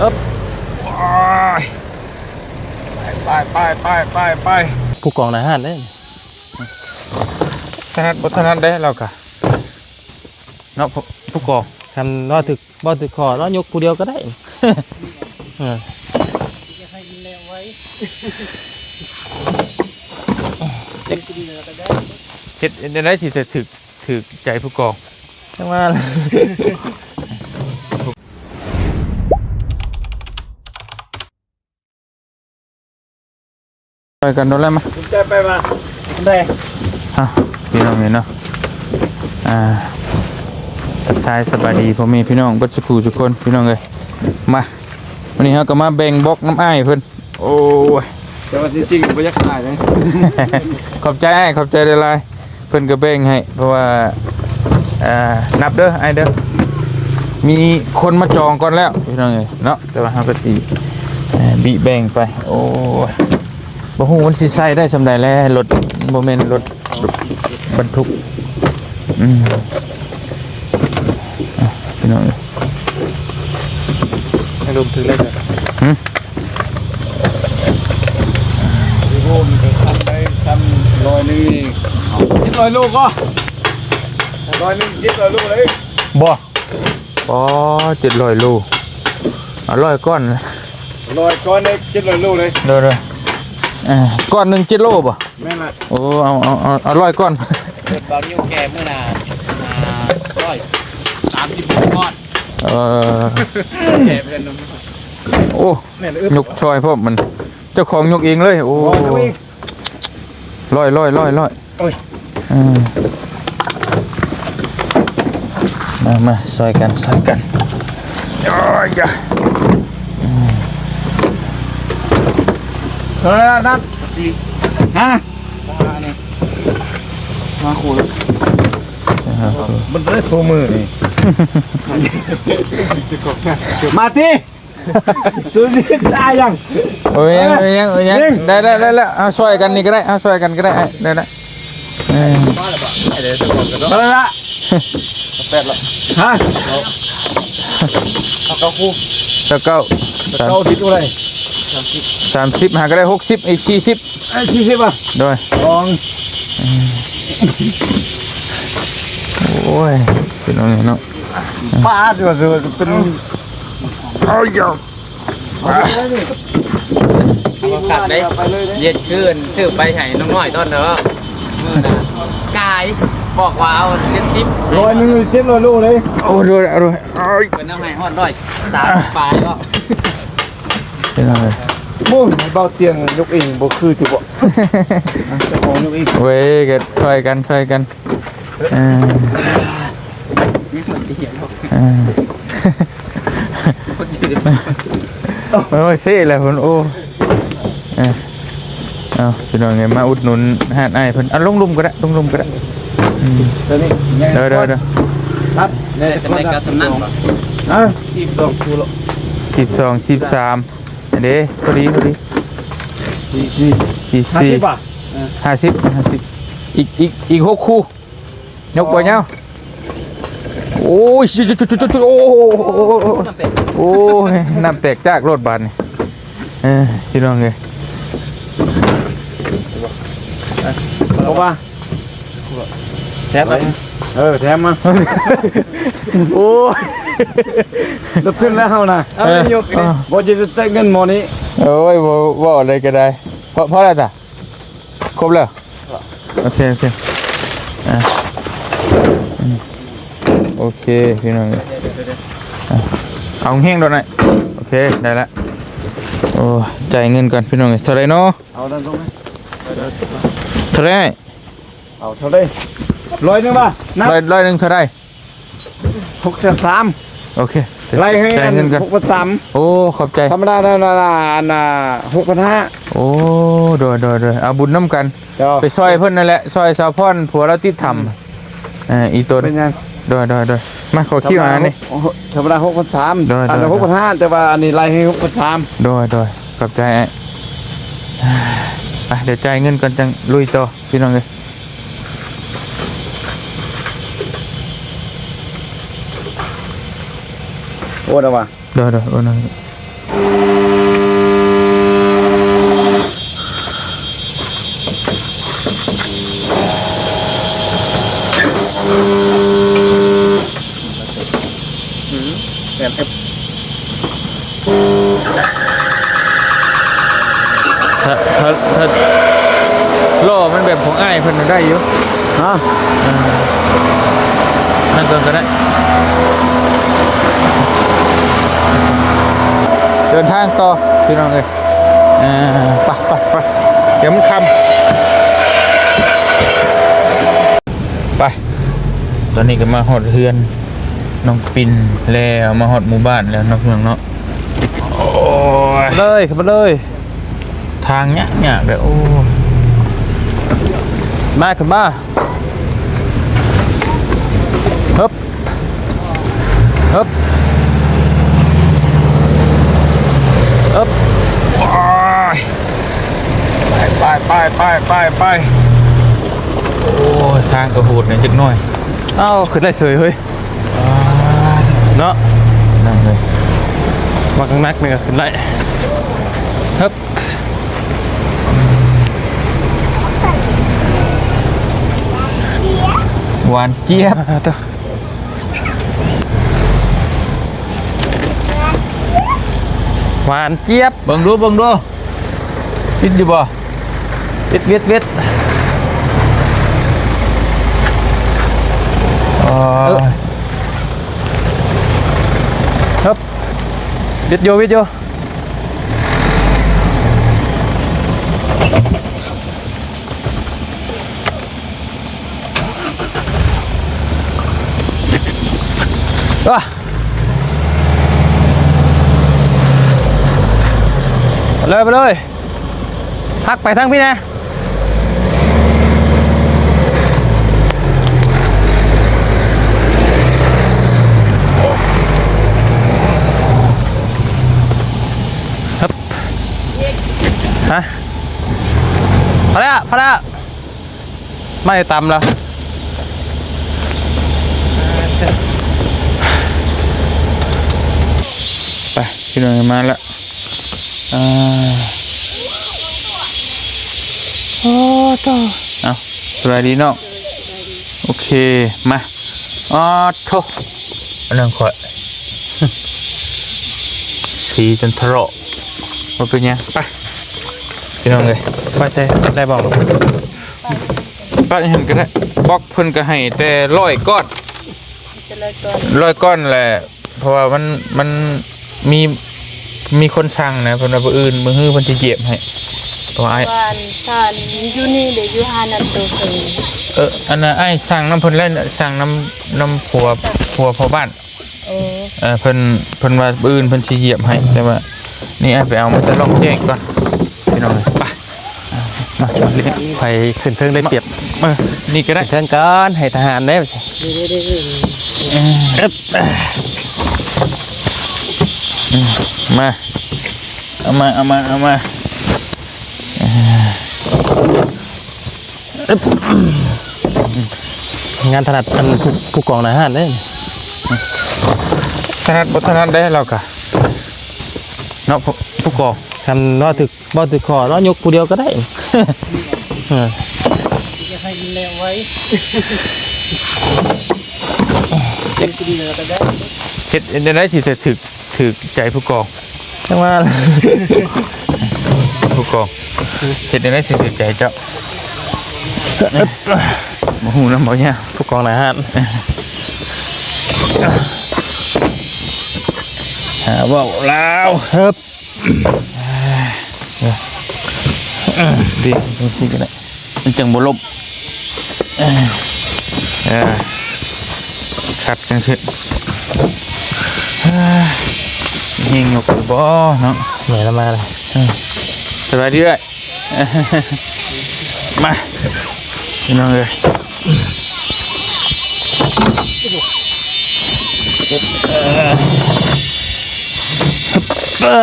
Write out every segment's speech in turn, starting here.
ເອີບ ໂອ້ຍ ໄປ ໄປ ໄປ ໄປ ໄປ ຜູ້ກອງນາຍຮ້ານເດ້ ຖະໜັດບໍ່ຖະໜັດເດ້ລາວກະເນາະ ຜູ້ ຜູ້ກອງ ຄັນເວົ້າຖືກ ເວົ້າຖືກຂໍ້ເນາະ ຍົກຜູ້ດຽວກໍໄດ້ ເອີ ເຮັດ ເຮັດແນວໃດທີ່ຈະຖືກ ຖືກໃຈຜູ້ກອງ ຈັ່ງວ່າ ຊ່ອຍກັນໂດນແລ້ວມາ ສົນໃຈໄປວ່າ ໄດ້ ຮະ ພີ່ນ້ອງເອີຍເນາະ ອ່າ ທັກທາຍສະບາຍດີພໍ່ແມ່ພີ່ນ້ອງເບິດສູ່ຜູ້ສູ່ຄົນ ພີ່ນ້ອງເອີຍ ມາ ວັນນີ້ເຮົາກໍມາແບ່ງບລັອກນຳອ້າຍເພິ່ນ ໂອ້ຍ ແຕ່ວ່າຊິຈິງບໍ່ຢາກຂາຍເດ້ ຂອບໃຈອ້າຍ ຂອບໃຈຫຼາຍໆ ເພິ່ນກໍແບ່ງໃຫ້ ເພາະວ່າ ເອີ ນັບເດີອ້າຍເດີ ມີຄົນມາຈອງກ່ອນແລ້ວ ພີ່ນ້ອງເອີຍເນາະ ແຕ່ວ່າເຮົາກໍຊິ ເອີ ບີແບ່ງໄປ ໂອ້ຍ ບໍ່ຮູ້ມັນຊິໃຊ້ໄດ້ສ່ຳໃດແລະ ລົດບໍ່ແມ່ນລົດບັນທຸກ ອືມ ອ່ະ ພີ່ນ້ອງເອີຍ ໃຫ້ລົມຖືກແລ້ວ ຫື ໂອ້ໂຫ ມັນກໍຊ້ຳໄດ້ຊ້ຳ ຮ້ອຍໜຶ່ງ ເຈັດຮ້ອຍໂລກໍ ຮ້ອຍໜຶ່ງ ເຈັດຮ້ອຍໂລເລີຍ ບໍ່ ອໍ ເຈັດຮ້ອຍໂລ ເອົາຮ້ອຍກ້ອນ ຮ້ອຍກ້ອນເດ້ ເຈັດຮ້ອຍໂລເລີຍ ໂດຍໆ ເອີ ກ້ອນໜຶ່ງເຈັດໂລບໍ່? ແມ່ນລະ ໂອ້ ເອົາ ເອົາ ເອົາ ເອົາຮ້ອຍກ້ອນ ເພິ່ນເວົ້າຢູ່ແກ່ມື້ໜ້າ ອ່າ ຮ້ອຍສາມສິບຫົກກ້ອນ ເອີ ແກ່ເພິ່ນ ໂອ້ ແມ່ນເອີ ຍົກຊ່ອຍພ້ອມມັນ ເຈົ້າຂອງຍົກເອງເລີຍ ໂອ້ ບໍ່ ຍົກເອງ ຮ້ອຍ ຮ້ອຍ ຮ້ອຍ ຮ້ອຍ ໂອ້ຍ ເອີ ມາ ມາ ຊ່ອຍກັນ ຊ່ອຍກັນ ໂອ້ຍ ຢາ ອືມ ເທົ່າໃດລະນັດ ຮະ ມາຄູ່ ມັນໄດ້ໂທມືນີ້ ມາຕິ ສຸດຍອດຕາຍັງ ໂອ້ຍ ຍັງ ເອີ ຍັງ ເອີ ຍັງ ຍິງ ໄດ້ ໄດ້ ໄດ້ແລ້ວ ເອົາຊ່ອຍກັນນີ້ກໍໄດ້ ເອົາຊ່ອຍກັນກໍໄດ້ ໄດ້ ໄດ້ ເອີ ເອົາລະ ແປດລະ ຮະ ເອົາເກົ້າຄູ່ ເກົ້າ ເກົ້າ ເກົ້າ ສາມສິບ ເທົ່າໃດ ສາມສິບ ສາມສິບ ຫາກໍໄດ້ຫົກສິບ ອີກສີ່ສິບ ເອີ ສີ່ສິບ ອ່ະ ໂດຍ ສອງ ໂອ້ຍ ເປັນອັນນີ້ເນາະ ປາດ ວ່າຊິເປັນ ເອົາຢາ ເອົາຄັກເດ້ ເຮັດຄືນຊື້ໄປໃຫ້ນ້ອງນ້ອຍຕອນເດີ ມື້ນະ ກາຍ ບອກວ່າເອົາເຈັດສິບ ຮ້ອຍໜຶ່ງ ເຈັດຮ້ອຍໂລເລີຍ ໂອ້ ໂດຍ ໂດຍ ເພິ່ນເອົາໃຫ້ຮອດຮ້ອຍສາມສິບປາຍເນາະ ເປັນຫຍັງເລີຍ ໂອ້ຍ ເບົາຕຽງຍົກເອງບໍ່ຄືຕິບໍ ເຈົ້າຂອງຍົກເອງ ເວີຍ ກໍຊ່ອຍກັນ ຊ່ອຍກັນ ເອີ ເອີ ໂອ້ຍ ເຊແລ້ວພຸ້ນ ໂອ້ ເອີ ເອົາ ພີ່ນ້ອງເອີຍ ມາອຸດໜູນຮ້ານອ້າຍເພິ່ນ ເອົາລົງລຸ່ມກໍໄດ້ ລົງລຸ່ມກໍໄດ້ ອືມ ໂຕນີ້ ເດີໆໆ ຄັບ ໄດ້ສ່ຳໃດກໍສ່ຳນັ້ນ ຮະ ສິບສອງ ສິບສອງ ສິບສາມ ອັນເດ້ ພໍດີ ພໍດີ ສີ່ສິບ ສີ່ສິບ ຫ້າສິບ ຫ້າສິບ ອີກ ອີກ ອີກຫົກຄູ່ ຍົກບໍ່ຍາວ ໂອ້ຍ ໂອ້ ໂອ້ຍ ນ້ຳແຕກຈາກໂລດບາດນີ້ ເອີ ພີ່ນ້ອງເອີຍ ເອົາວ່າ ແຖມມາ ເອີ ແຖມມາ ໂອ້ຍ ລຸກຂຶ້ນແລ້ວເຮົານະ ເອົາ ເອີ ຍົກ ບໍ່ຈະໄດ້ເງິນໝໍນີ້ ໂອ້ຍ ບໍ່ ບໍ່ເອົາເລີຍກໍໄດ້ ພໍ ພໍແລ້ວຈ້ະ ຄົບແລ້ວ ໂອເຄ ໂອເຄ ອ່າ ອືມ ໂອເຄ ພີ່ນ້ອງເອີຍ ອ່າ ເອົາແຮງໂດດໜ້ອຍ ໂອເຄ ໄດ້ລະ ໂອ້ ຈ່າຍເງິນກ່ອນ ພີ່ນ້ອງເອີຍ ເທົ່າໃດເນາະ ເອົານັ້ນລົງ ເທົ່າໃດ ເອົາເທົ່າໃດ ຮ້ອຍໜຶ່ງບາດ ນັບ ຮ້ອຍ ຮ້ອຍໜຶ່ງເທົ່າໃດ ຫົກແສນສາມ ໂອເຄ ໄລ່ໃຫ້ ຈ່າຍເງິນກ່ອນ ຫົກພັນສາມ ໂອ້ ຂອບໃຈ ທຳມະດານັ້ນນະ ອັນນ່າ ຫົກພັນຫ້າ ໂອ້ ໂດຍ ໂດຍ ໂດຍ ເອົາບຸນນຳກັນ ເຈົ້າ ໄປຊ່ອຍເພິ່ນນັ້ນແຫຼະ ຊ່ອຍສາວພອນ ຜົວລາວຕິດຖ້ຳ ອືມ ເອີ ອີຕົນ ເປັນຫຍັງ ໂດຍ ໂດຍ ໂດຍ ມາ ຂໍຄິວອັນນີ້ ທຳມະດາຫົກ ທຳມະດາຫົກພັນສາມ ໂດຍ ອັນນັ້ນ ໂດຍ ຫົກພັນຫ້າ ແຕ່ວ່າອັນນີ້ໄລ່ໃຫ້ຫົກພັນສາມ ໂດຍ ໂດຍ ຂອບໃຈອ້າຍ ໄປ ດຽວຈ່າຍເງິນກ່ອນ ຈັ່ງລຸຍຕໍ່ ພີ່ນ້ອງເອີຍ ໂອ້ ດາວ່າ ໂດຍ ໂດຍ ໂອ້ ນັ້ນ ຖ້າ ຖ້າ ຖ້າລໍ້ມັນແບບຂອງອ້າຍເພິ່ນນະໄດ້ຢູ່. ຮະ? ເອີ ນັ້ນກ່ອນກໍໄດ້. ເດີນທາງຕໍ່ພີ່ນ້ອງເອີຍ. ເອີ ໄປ ໄປ ໄປ ດຽວມັນຄ່ຳ. ໄປ ຕອນນີ້ກໍມາຮອດເຮືອນນ້ອງປິນແລ້ວ ມາຮອດໝູ່ບ້ານແລ້ວເນາະ ພີ່ນ້ອງເນາະ. ໂອ້ຍ ເລີຍ ເຂົ້າມາເລີຍ. ທາງຍາກໆເດີ. ໂອ້ ມາ ຂຶ້ນມາ. ຮຶບ ຮຶບ ຮຶບ. ໂອ້ຍ ໄປ ໄປ ໄປ ໄປ ໄປ ໄປ. ໂອ້ຍ ທາງກໍໂຫດແດ່ຈັກໜ້ອຍ. ເອົ້າ ຂຶ້ນໄດ້ເສີຍເຮີ້ຍ. ອ່າ ເນາະ ນັ້ນເລີຍ. ບັກໜັກໆນີ້ກໍຂຶ້ນໄດ້. ຮຶບ. ຫວານຈຽບ. ອ່າ ໂທ້ ຫວານຈຽບ. ເບິ່ງດູ ເບິ່ງດູ ຕິດຢູ່ບໍ່? ເວັດ ເວັດ ເວັດ. ອໍ ເອີ ຮຶບ ເວັດຢູ່ ເວັດຢູ່. ໄປເລີຍ ໄປເລີຍ. ຫັກໄປທາງພີ້ແດ່. ຮະ? ພໍແລ້ວ ພໍແລ້ວ. ໄມ້ຕຳລະ. ໄປ ພີ່ນ້ອງ ມາລະ. ອ່າ ໂອ້ ໂທ້ ເອົ້າ ສະບາຍດີນ້ອງ. ໂອເຄ ມາ. ອໍ ໂທ້ ອັນນັ້ນຂ້ອຍ ສີຈົນທະເລາະ. ບໍ່ເປັນຫຍັງ ໄປ ພີ່ນ້ອງເອີຍ. ໄປໃສ ໄດ້ບໍ່? ປະຢູ່ຫັ້ນກໍໄດ້. ບລັອກເພິ່ນກໍໃຫ້ແຕ່ຮ້ອຍກ້ອນ ແຕ່ຮ້ອຍກ້ອນ ຮ້ອຍກ້ອນແຫຼະ. ເພາະວ່າມັນ ມັນມີ ມີຄົນສັ່ງນະ ເພິ່ນວ່າມື້ອື່ນ ມື້ຮືເພິ່ນຊິຢຽບໃຫ້. ເພາະວ່າອ້າຍ ວ່າອັນ ຖ້າອັນຢູ່ນີ້ເດ ຢູ່ຮ້ານນັ້ນໂຕເຄິ່ງ. ເອີ ອັນນັ້ນອ້າຍສັ່ງນຳເພິ່ນແລ້ວ ສັ່ງນຳ ນຳຜົວ ຜົວພໍ່ບ້ານ. ໂອ້ ເອີ ເພິ່ນ ເພິ່ນວ່າມື້ອື່ນເພິ່ນຊິຢຽບໃຫ້ ແຕ່ວ່ານີ້ອ້າຍໄປເອົາມາຈາກລ່ອງແຈ້ງກ່ອນ ພີ່ນ້ອງເອີຍ. ໄປ ມາ ໄປຂຶ້ນເທິງໄດ້ປຽບ. ເອີ ນີ້ກໍໄດ້ ຂຶ້ນເທິງກ່ອນ ໃຫ້ທະຫານເດ້. ເອີ ເອີ ມາ ເອົາມາ ເອົາມາ ເອົາມາ. ງານຖະໜັດອັນຜູ້ ຜູ້ກອງນາຍຮ້ານເດ້. ຖະໜັດບໍ່ຖະໜັດເດ້ລາວກະເນາະ ຜູ້ ຜູ້ກອງ. ຄັນເວົ້າຖືກ ເວົ້າຖືກຂໍ້ເນາະ ຍົກຜູ້ດຽວກໍໄດ້. ເອີ ຈະໃຫ້ແລ້ວໄວ ເຮັດ ເຮັດແນວໃດທີ່ຈະຖືກ ຖືກໃຈຜູ້ກອງ? ຈັ່ງວ່າ ຜູ້ກອງ ເຮັດແນວໃດຊິຖືກໃຈເຈົ້າ? ບໍ່ຮູ້ນຳບໍ່ຍາກ ຜູ້ກອງນາຍຮ້ານ. ຫາເວົ້າລາວ ເຮີບ ດີ ຈັ່ງຊີ້ກໍໄດ້. ມັນຈັ່ງບໍ່ລົ້ມ. ເອີ ເອີ ຂັດກັນຂຶ້ນ. ເອີ ຍິງຍົກຢູ່ບໍ່ເນາະ? ແມ່ນລະມາລະ. ເອີ ສະບາຍດີເອື້ອຍ. ມາ ພີ່ນ້ອງເອີຍ. ເອີ ເອີ.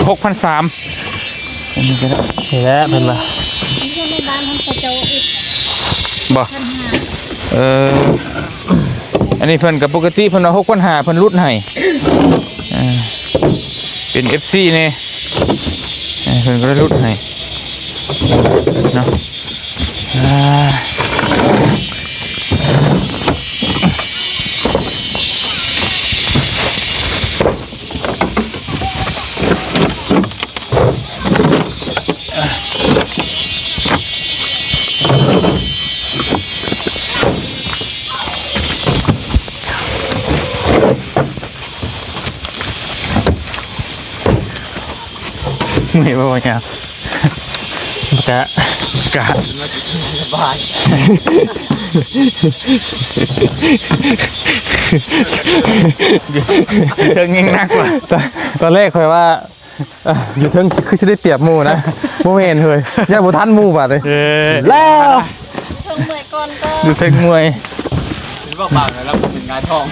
ຫົກພັນສາມ ອັນນີ້ກໍໄດ້ ນີ້ແຫຼະເພິ່ນວ່າ ຢູ່ໃນບ້ານຂອງເຂົາເຈົ້າເຮັດ ບໍ່ ພັນຫ້າ ເອີ ອັນນີ້ເພິ່ນກໍປົກກະຕິເພິ່ນວ່າຫົກພັນຫ້າ ເພິ່ນຫຼຸດໃຫ້ ເອີ ເອັຟຊີ ນີ້ ເອີ ເພິ່ນກໍໄດ້ຫຼຸດໃຫ້ເນາະ. ອ່າ ເມື່ອຍບໍ່ຫຍັງ ກະ ກະ ສະບາຍ ເທິງຍັງໜັກກວ່າ ຕອນ ຕອນແລກຂ້ອຍວ່າ ອ່ະ ຢູ່ເທິງຄືຊິໄດ້ປຽບໝູ່ນະ ບໍ່ແມ່ນເຮີ້ຍ ຢ້ານບໍ່ທັນໝູ່ບາດນີ້ ເອີ ແລ້ວ ເທິງເມື່ອຍກ່ອນເດີ ຢູ່ເທິງເມື່ອຍ ເຫັນບໍ່ບາດແລ້ວເປັນຫງາຍທ້ອງ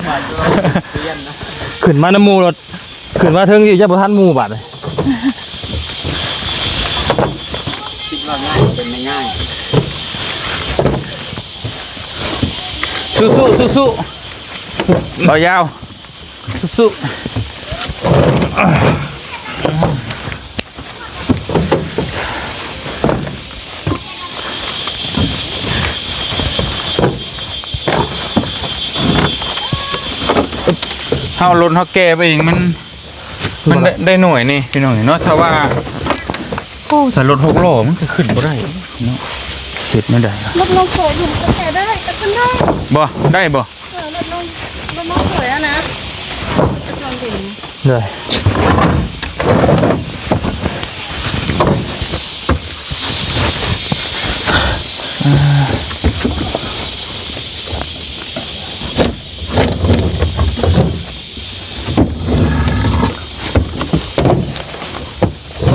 ບາດເປັນນະ ຂຶ້ນມານຳໝູ່ໂລດ ຂຶ້ນມາເທິງນີ້ຢ້ານບໍ່ທັນໝູ່ບາດນີ້ ຄິດວ່າງ່າຍເປັນໄດ້ງ່າຍ ສູ້ໆ ສູ້ໆ ເບົາຍາວ ສູ້ໆ ເຮົາລົດເຮົາແກ່ໄປອີກ ມັນ ມັນໄດ້ ໄດ້ໜ້ອຍນີ້ພີ່ນ້ອງເນາະ ຖ້າວ່າ ໂອ້ ຖ້າລົດຫົກລໍ້ມັນກໍຂຶ້ນບໍ່ໄດ້ເນາະ ເຮັດແນວໃດ ລົດນ້ອງເຂີຍຢູ່ກໍແກ່ໄດ້ ກໍຂຶ້ນໄດ້ ບໍ່ ໄດ້ບໍ່? ເອີ ລົດນ້ອງ ລົດນ້ອງເຂີຍຫັ້ນນະ ລົດນ້ອງເຂີຍ ເດີ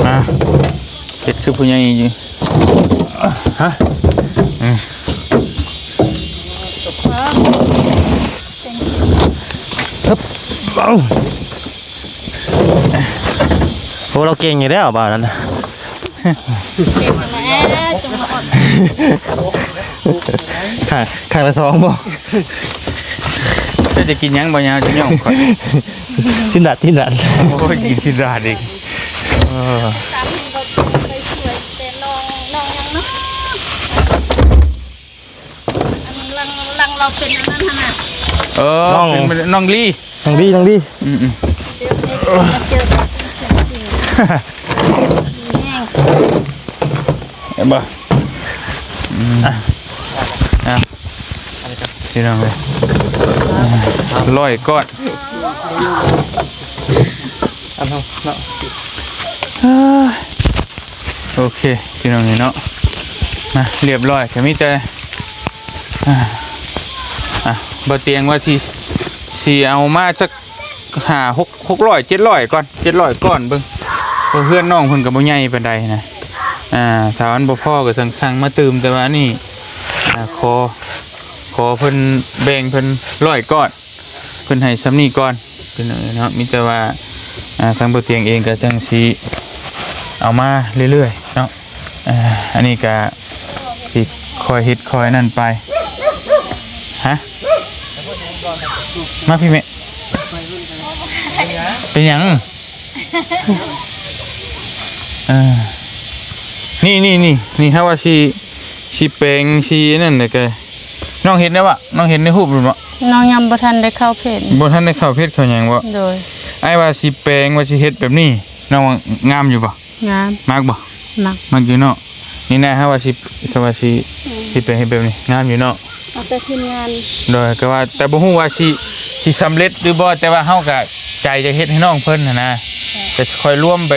ມາ ເຮັດຄືຜູ້ໃຫຍ່ຢູ່ ຮະ ອືມ ເອີ ເອົາ ໂອ້ ລາວເກັ່ງຢູ່ແລ້ວ ບ່າວນັ້ນນະ ເກັ່ງຫັ້ນແຫຼະ ຈົງມາອອດ ຂ້າງ ຂ້າງລະສອງບໍ່? ເຈົ້າຈະກິນຫຍັງບໍ່ຍາວ ຈະຍ່ອງຂ້ອຍ ຊີ້ນດາດ ຊີ້ນດາດ ໂອ້ຍ ກິນຊີ້ນດາດອີກ ເອີ ຕາມນີ້ກໍໄປຊ່ວຍແຕ່ນ້ອງ ນ້ອງຫຍັງເນາະ ອັນຫຼັງ ຫຼັງລາວເປັນອັນນັ້ນຫັ້ນນະ ເອີ ນ້ອງ ເປັນ ນ້ອງລີ ນ້ອງດີ ນ້ອງດີ ອືມໆ ເຈີ ເຈີ ເຈີ ເຫັນບໍ່? ອືມ ອ່ະ ອ່ະ ພີ່ນ້ອງເອີຍ ຮ້ອຍກ້ອນ ອັນເຮົາເນາະ ໂອເຄ ພີ່ນ້ອງເອີຍເນາະ ມາ ລຽບຮ້ອຍ ກໍມີແຕ່ ອ່າ ອ່າ ບໍ່ຕຽງວ່າຊິ ຊິເອົາມາຈັກ ຫ້າ ຫົກ ຫົກຮ້ອຍ ເຈັດຮ້ອຍກ່ອນ ເຈັດຮ້ອຍກ່ອນເບິ່ງ ເພາະເຮືອນນ້ອງເພິ່ນກໍບໍ່ໃຫຍ່ປານໃດນະ ອ່າ ຖ້າມັນບໍ່ພໍກໍສັ່ງ ສັ່ງມາຕື່ມ ແຕ່ວ່າອັນນີ້ ອ່າ ຂໍ ຂໍເພິ່ນແບ່ງເພິ່ນຮ້ອຍກ້ອນ ເພິ່ນໃຫ້ສ່ຳນີ້ກ່ອນ ພີ່ນ້ອງເອີຍເນາະ ມີແຕ່ວ່າ ອ່າ ທາງບໍ່ຕຽງເອງກໍຈັ່ງຊິເອົາມາເລື້ອຍໆເນາະ ອ່າ ອັນນີ້ກະຊິຄ່ອຍເຮັດຄ່ອຍນັ້ນໄປ ຮະ ມາພີ້ແມ່ ເປັນຫຍັງ? ເອີ ນີ້ ນີ້ ນີ້ ນີ້ ເຮົາວ່າຊິ ຊິແປງ ຊິອັນນັ້ນແຫຼະກະ ນ້ອງເຫັນແລ້ວວະ? ນ້ອງເຫັນໃນຮູບແລ້ວເນາະ? ນ້ອງຍັງບໍ່ທັນໄດ້ເຂົ້າເພຈ ບໍ່ທັນໄດ້ເຂົ້າເພຈເຂົ້າຫຍັງບໍ່? ໂດຍ ອ້າຍວ່າຊິແປງ ວ່າຊິເຮັດແບບນີ້ ນ້ອງວ່າງາມຢູ່ບໍ່? ງາມ ມັກບໍ່? ມັກ ມັກຢູ່ເນາະ ນີ້ນະ ເຮົາວ່າຊິ ເຮົາວ່າຊິ ອືມ ຊິໄປເຮັດແບບນີ້ ງາມຢູ່ເນາະ ເອົາແຕ່ທີມງານ ໂດຍ ກໍວ່າ ແຕ່ບໍ່ຮູ້ວ່າຊິ ຊິສຳເລັດຫຼືບໍ່ ແຕ່ວ່າເຮົາກໍໃຈຈະເຮັດໃຫ້ນ້ອງເພິ່ນຫັ້ນນະ ກໍຄ່ອຍລວມໄປ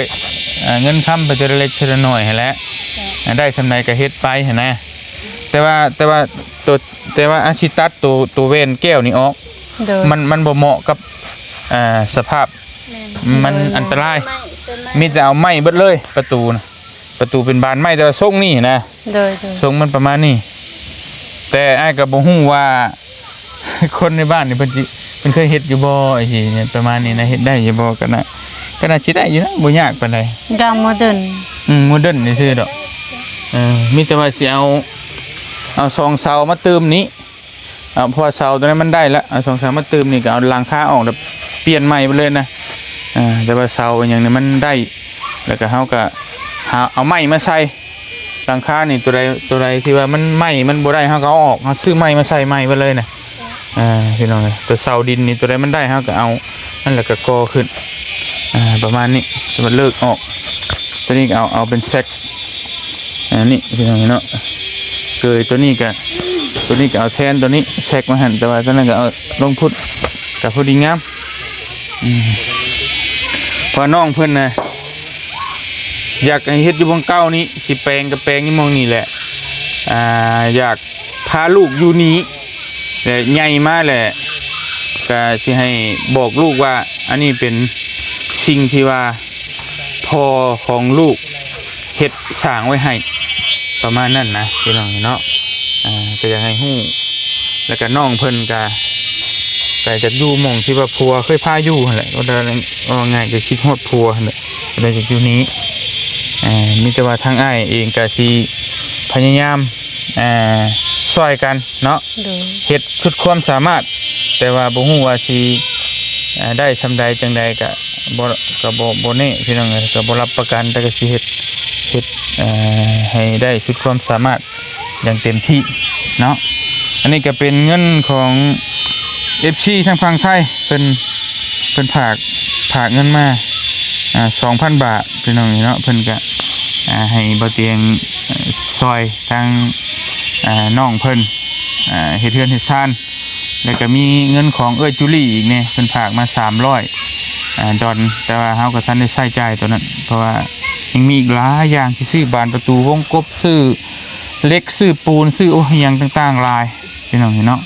ເອີ ເງິນຄຳໄປເທື່ອລະເລັກເທື່ອລະໜ້ອຍຫັ້ນແຫຼະ ອ່າ ໄດ້ສ່ຳໃດກໍເຮັດໄປຫັ້ນນະ ແຕ່ວ່າ ແຕ່ວ່າໂຕ ແຕ່ວ່າອາດຊິຕັດໂຕ ໂຕແວ່ນແກ້ວນີ້ອອກ ໂດຍ ມັນ ມັນບໍ່ເໝາະກັບ ອ່າ ສະພາບ ແມ່ນ ມັນອັນຕະລາຍ ມີແຕ່ເອົາໄມ້ເບິດເລີຍ ປະຕູນະ ປະຕູເປັນບານໄມ້ ແຕ່ວ່າຊົງນີ້ນະ ໂດຍໆ ຊົງມັນປະມານນີ້ ແຕ່ອ້າຍກໍບໍ່ຮູ້ວ່າ ຄົນໃນບ້ານນີ້ເພິ່ນຊິ ເພິ່ນເຄີຍເຮັດຢູ່ບໍ່ ຈັ່ງຊີ້ ປະມານນີ້ນະ ເຮັດໄດ້ຢູ່ບໍ່ ກໍໜ້າ ກໍໜ້າຊິໄດ້ຢູ່ນະ ບໍ່ຍາກປານໃດ ຢ່າງໂມເດີນ ອືມ ໂມເດີນຊື່ໆດອກ ເອີ ມີແຕ່ວ່າຊິເອົາ ເອົາສອງເສົາມາຕື່ມນີ້ ເອົາ ເພາະວ່າເສົາຕົວນັ້ນມັນໄດ້ລະ ເອົາສອງເສົາມາຕື່ມນີ້ ກໍເອົາຫຼັງຄາອອກ ແລ້ວປ່ຽນໃໝ່ໄປເລີຍນະ ອ່າ ແຕ່ວ່າເສົາອີ່ຫຍັງນີ້ມັນໄດ້ ແລ້ວກໍເຮົາກໍຫາເອົາໄມ້ມາໃສ່. ຫຼັງຄານີ້ ຕົວໃດ ຕົວໃດທີ່ວ່າມັນໄມ້ມັນບໍ່ໄດ້ ເຮົາກໍເອົາອອກ ເຮົາຊື້ໄມ້ມາໃສ່ໃໝ່ເບິດເລີຍນະ. ອ່າ ພີ່ນ້ອງເອີຍ ຕົວເສົາດິນນີ້ ຕົວໃດມັນໄດ້ ເຮົາກໍເອົານັ້ນ ແລ້ວກໍກໍ່ຂຶ້ນ ອ່າ ປະມານນີ້. ແຕ່ວ່າເລີກອອກ ຕົວນີ້ກໍເອົາ ເອົາເປັນແຊັກ ອັນນີ້ພີ່ນ້ອງເນາະ ເກີຍຕົວນີ້ກະ ຕົວນີ້ກະເອົາແທນຕົວນີ້ ແທກມາຫັ້ນ ແຕ່ວ່າຕົວນັ້ນກະເອົາລົງພຸ້ນ ກະພໍດີງາມ. ອືມ ເພາະວ່ານ້ອງເພິ່ນນະ ຢາກໃຫ້ເຮັດຢູ່ໝ່ອງເກົ່ານີ້ ຊິແປງກະແປງຢູ່ໝ່ອງນີ້ແຫຼະ ອ່າ ຢາກພາລູກຢູ່ນີ້ ແລະ ໃຫຍ່ມາແລ້ວ ກະຊິໃຫ້ບອກລູກວ່າ ອັນນີ້ເປັນສິ່ງທີ່ວ່າພໍ່ຂອງລູກເຮັດສ້າງໄວ້ໃຫ້ ປະມານນັ້ນນະ ພີ່ນ້ອງເນາະ. ອ່າ ກະຢາກໃຫ້ຮູ້ ແລ້ວກະນ້ອງເພິ່ນກະ ກະຢາກຢູ່ໝ່ອງທີ່ວ່າຜົວເຄີຍພາຢູ່ຫັ້ນແຫຼະ ວ່າ ເວົ້າງ່າຍກະຄິດຮອດຜົວຫັ້ນແຫຼະ ກະເລີຍຢາກຢູ່ນີ້. ອ່າ ມີແຕ່ວ່າທາງອ້າຍເອງກະຊິພະຍາຍາມ ອ່າ ຊ່ອຍກັນ ເນາະ ໂດຍ ເຮັດສຸດຄວາມສາມາດ ແຕ່ວ່າບໍ່ຮູ້ວ່າຊິ ເອີ່ ໄດ້ສ່ຳໃດຈັ່ງໃດ ກະບໍ່ ກະບໍ່ ບໍ່ແນ່ພີ່ນ້ອງເອີຍ ກະບໍ່ຮັບປະກັນ ແຕ່ກະຊິເຮັດ ເຮັດ ເອີ່ ໃຫ້ໄດ້ສຸດຄວາມສາມາດຢ່າງເຕັມທີ່ເນາະ. ອັນນີ້ກະເປັນເງິນຂອງເອັຟຊີທາງຝັ່ງໄທ ເພິ່ນ ເພິ່ນຝາກ ຝາກເງິນມາ ອ່າ ສອງພັນບາດ ພີ່ນ້ອງເນາະ ເພິ່ນກະ ອ່າ ໃຫ້ບ່າວຕຽງ ເອີ່ ຊ່ອຍ ທາງ ອ່າ ນ້ອງເພິ່ນ ອ່າ ເຮັດເຮືອນເຮັດຊານ ແລ້ວກະມີເງິນຂອງເອື້ອຍຈູລີອີກແດ່ ເພິ່ນຝາກມາສາມຮ້ອຍ ອ່າ ດອນ ແຕ່ວ່າເຮົາກະທັນໄດ້ໃຊ້ຈ່າຍໂຕນັ້ນ ເພາະວ່າຍັງມີອີກຫຼາຍຢ່າງ ຊິຊື້ບານປະຕູວົງກົບ ຊື້ເຫຼັກ ຊື້ປູນ ຊື້ ໂອ້ ອີ່ຫຍັງຕ່າງໆຫຼາຍ ພີ່ນ້ອງເນາະ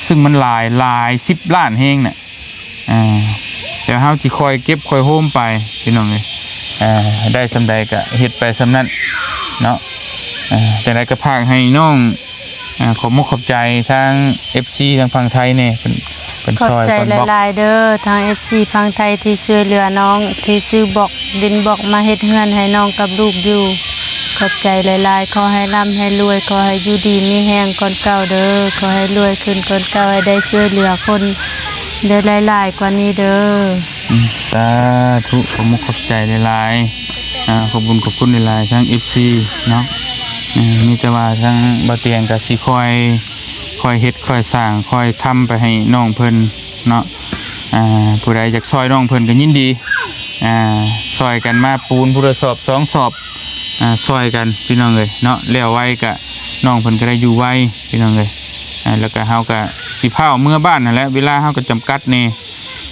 ຊຶ່ງມັນຫຼາຍ ຫຼາຍສິບລ້ານແຮງນະ. ອ່າ ແຕ່ເຮົາຊິຄ່ອຍເກັບຄ່ອຍໂຮມໄປ ພີ່ນ້ອງເອີຍ ອ່າ ໄດ້ສ່ຳໃດກະເຮັດໄປສ່ຳນັ້ນເນາະ. ອ່າ ຈັ່ງໃດກະຝາກໃຫ້ນ້ອງ ອ່າ ຂອບມຸກຂອບໃຈທາງເອັຟຊີທາງຝັ່ງໄທແດ່ ເພິ່ນ ເພິ່ນຊ່ອຍ ຂອບໃຈຫຼາຍໆເດີ ທາງເອັຟຊີຝັ່ງໄທທີ່ຊ່ວຍເຫຼືອນ້ອງ ທີ່ຊື້ບລັອກ ດິນບລັອກມາເຮັດເຮືອນໃຫ້ນ້ອງກັບລູກຢູ່ ຂອບໃຈຫຼາຍໆ ຂໍໃຫ້ລ່ຳໃຫ້ລວຍ ຂໍໃຫ້ຢູ່ດີມີແຮງກ່ອນເກົ່າເດີ ຂໍໃຫ້ລວຍຂຶ້ນກ່ອນເກົ່າ ໃຫ້ໄດ້ຊ່ວຍເຫຼືອຄົນ ໄດ້ຫຼາຍໆກວ່ານີ້ເດີ. ອືມ ສາທຸ ຂອບມຸກຂອບໃຈຫຼາຍໆ ອ່າ ຂອບບຸນຂອບຄຸນຫຼາຍໆ ທາງເອັຟຊີເນາະ. ອືມ ມີແຕ່ວ່າທາງບ່າວຕຽງກະຊິຄ່ອຍ ຄ່ອຍເຮັດຄ່ອຍສ້າງ ຄ່ອຍທຳໄປໃຫ້ນ້ອງເພິ່ນເນາະ. ອ່າ ຜູ້ໃດຢາກຊ່ອຍນ້ອງເພິ່ນກະຍິນດີ ອ່າ ຊ່ອຍກັນມາປູນຜູ້ລະສອບສອງສອບ ອ່າ ຊ່ອຍກັນ ພີ່ນ້ອງເອີຍເນາະ. ແລ້ວໄວກະ ນ້ອງເພິ່ນກະໄດ້ຢູ່ໄວ ພີ່ນ້ອງເອີຍ. ອ່າ ແລ້ວກະເຮົາກະຊິຟ້າວເມືອບ້ານຫັ້ນແຫຼະ ເວລາເຮົາກະຈຳກັດແດ່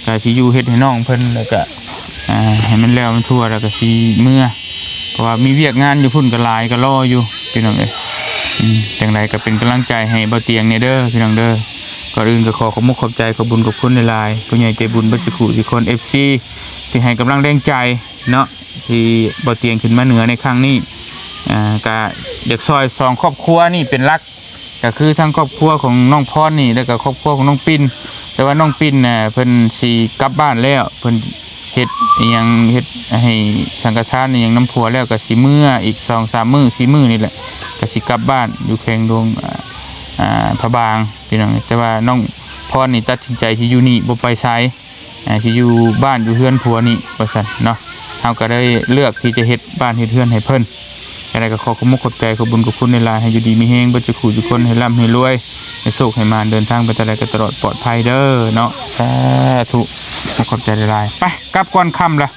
ກະຊິຢູ່ເຮັດໃຫ້ນ້ອງເພິ່ນ ແລ້ວກະ ອ່າ ໃຫ້ມັນແລ້ວມັນທົ່ວ ແລ້ວກະຊິເມືອ ເພາະວ່າມີວຽກງານຢູ່ພຸ້ນກະຫຼາຍ ກະລໍຢູ່ ພີ່ນ້ອງເອີຍ. ອືມ ຈັ່ງໃດກະເປັນກຳລັງໃຈໃຫ້ບ່າວຕຽງແດ່ເດີ ພີ່ນ້ອງເດີ. ກ່ອນອື່ນກະຂໍຂອບມຸກຂອບໃຈ ຂອບບຸນຂອບຄຸນຫຼາຍໆ ຜູ້ໃຫຍ່ໃຈບຸນເບິດສູ່ຜູ້ສູ່ຄົນ ເອັຟຊີ ທີ່ໃຫ້ກຳລັງແຮງໃຈເນາະ ທີ່ບ່າວຕຽງຂຶ້ນມາເໜືອໃນຄັ້ງນີ້. ອ່າ ກະຢາກຊ່ອຍສອງຄອບຄົວນີ້ເປັນຫຼັກ ກະຄືທັງຄອບຄົວຂອງນ້ອງພອນນີ້ ແລ້ວກະຄອບຄົວຂອງນ້ອງປິ່ນ. ແຕ່ວ່ານ້ອງປິ່ນນະ ເພິ່ນຊິກັບບ້ານແລ້ວ ເພິ່ນເຮັດອີ່ຫຍັງ ເຮັດໃຫ້ສັງກະທານອີ່ຫຍັງນຳຜົວແລ້ວ ກະຊິເມືອອີກສອງສາມມື້ ສີ່ມື້ນີ້ແຫຼະ ກະຊິກັບບ້ານຢູ່ແຂວງຫຼວງ ອ່າ ພະບາງ ພີ່ນ້ອງ. ແຕ່ວ່ານ້ອງພອນນີ້ຕັດສິນໃຈທີ່ຢູ່ນີ້ ບໍ່ໄປໃສ ອ່າ ທີ່ຢູ່ບ້ານຢູ່ເຮືອນຜົວນີ້ວ່າຊັ້ນເນາະ. ເຮົາກະໄດ້ເລືອກທີ່ຈະເຮັດບ້ານເຮັດເຮືອນໃຫ້ເພິ່ນ. ຈັ່ງໃດກະຂໍຂອບມຸກຂອບໃຈ ຂອບບຸນຂອບຄຸນຫຼາຍໆ ໃຫ້ຢູ່ດີມີແຮງເບິດສູ່ຜູ້ສູ່ຄົນ ໃຫ້ລ່ຳໃຫ້ລວຍ ໃຫ້ໂຊກໃຫ້ໝານ ເດີນທາງໄປທາງໃດກະຕະຫຼອດປອດໄພເດີເນາະ. ສາທຸ ຂອບໃຈຫຼາຍໆ. ໄປ ກັບກ່ອນຄ່ຳລະ ດ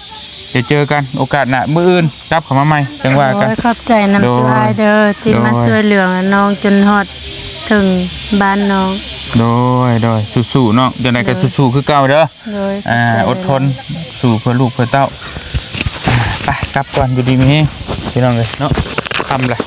ຽວເຈີກັນໂອກາດໜ້າ ມື້ອື່ນກັບເຂົ້າມາໃໝ່ ຈັ່ງວ່າກັນ. ໂດຍ ຂອບໃຈນຳ ໂດຍ ອ້າຍເດີ ທີ່ ໂດຍ ມາຊ່ວຍເຫຼືອນ້ອງຈົນຮອດເຖິງບ້ານນ້ອງ. ໂດຍ ໂດຍ ສູ້ໆເນາະ ຈັ່ງໃດກະ ໂດຍ ສູ້ໆຄືເກົ່າເດີ. ໂດຍ ອ່າ ຂອບໃຈ ອົດທົນ ຫຼາຍໆ ສູ້ເພື່ອລູກເພື່ອເຕົ້າ. ອ່າ ໄປ ກັບກ່ອນ ຢູ່ດີມີແຮງ ພີ່ນ້ອງເອີຍເນາະ. ຄ່ຳລະ